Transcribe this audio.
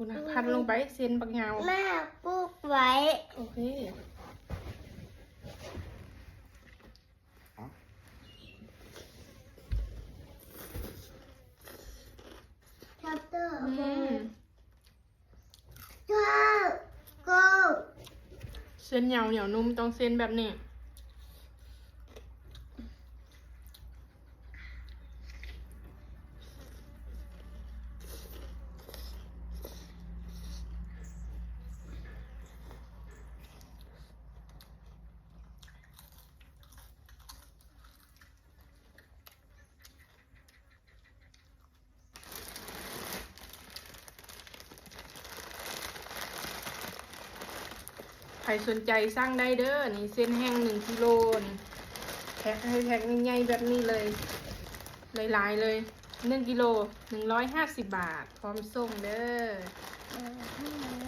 ພຸ້ນນະ ພັນລົງໄປ ເສັ້ນບັກຍາວ. ແມ່ປູກໄວ້. ໂອເຄ. ອືມ. ເສັ້ນຍາວໜຽວນຸ່ມ ຕ້ອງເສັ້ນແບບນີ້. ໃຜສົນໃຈສັ່ງໄດ້ເດີ້ ນີ້ເສັ້ນແຫ້ງໜຶ່ງກິໂລນີ້ ແພັກໃຫ້ແພັກໃຫຍ່ໆແບບນີ້ເລີຍ ຫຼາຍໆເລີຍ ໜຶ່ງກິໂລ ໜຶ່ງຮ້ອຍຫ້າສິບບາດ ພ້ອມສົ່ງເດີ້.